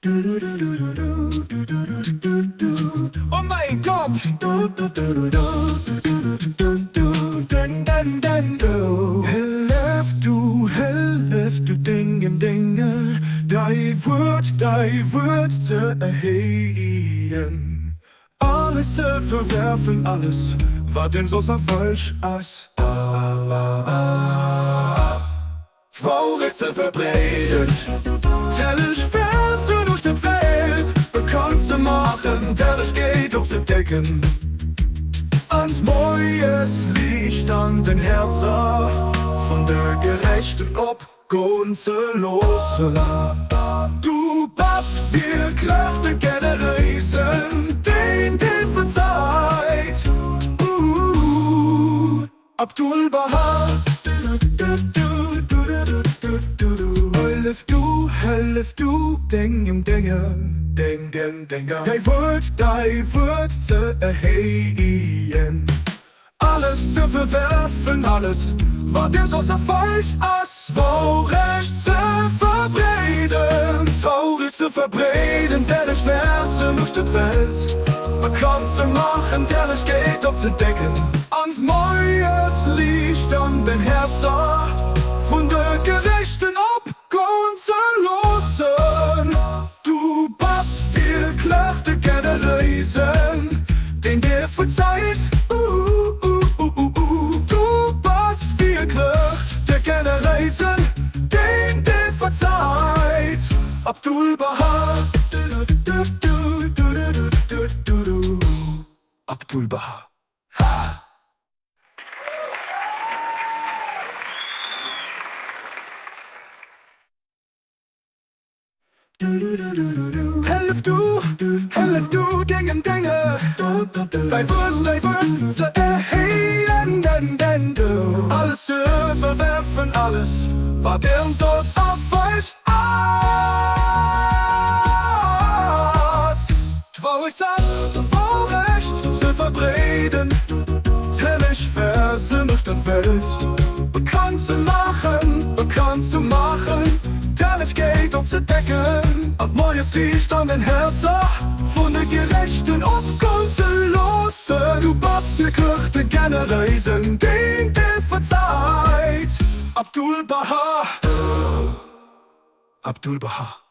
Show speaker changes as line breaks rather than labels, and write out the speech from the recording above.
Oh mäi Gott! Hëllef du, hëllef du dengem Dénger, däi Wuert, däi Wuert ze erhéien. Alles ze verwerfen, alles wat ëm soss a falsch ass. D'Wourecht ze verbreeden, d'helleg Versen uechter d'Welt bekannt ze maachen, d'Herrlechkeet opzedecken an d'Moiesliicht an den Häerzer vun de Gerechten opgoen ze loossen. Du bass wierklech de Generéisen, deen dir verzeit. Abdu'l-Bahá Hëllef du, hëllef du dengem Dénger, dengem Dénger, däi Wuert, däi Wuert ze erhéien, alles ze verwerfen, alles wat deem soss a falsch ass, Wourecht ze verbreeden, d'Wourecht ze verbreeden, d'Ehrlech Versen uechter d'Welt bekannt ze maachen, d'Ehrlechkeet opzedecken an d'Moiesliicht an den Häerzer vun de Gerechten opgoen ze loossen. Du bass wierklech de Generéisen, deen dir verzeit. Du bass wierklech de Generéisen, deen dir verzeit. Abdu'l-Bahá. Abdu'l-Bahá. Hëllef du, hëllef du dengem Dénger, däi Wuert, däi Wuert ze erhéien, alles ze verwerfen, alles wat ëm soss a falsch ass, d'Wourecht ass, d'Wourecht ze verbreeden, d'helleg Versen uechter d'Welt bekannt ze maachen, bekannt ze maachen, d'Herrlechkeet opzedecken an d'Moiesliicht an den Häerzer vun de Gerechten opgoen ze loossen. Du bass wierklech de Generéisen, deen dir verzeit. Abdu'l-Bahá. Abdu'l-Bahá.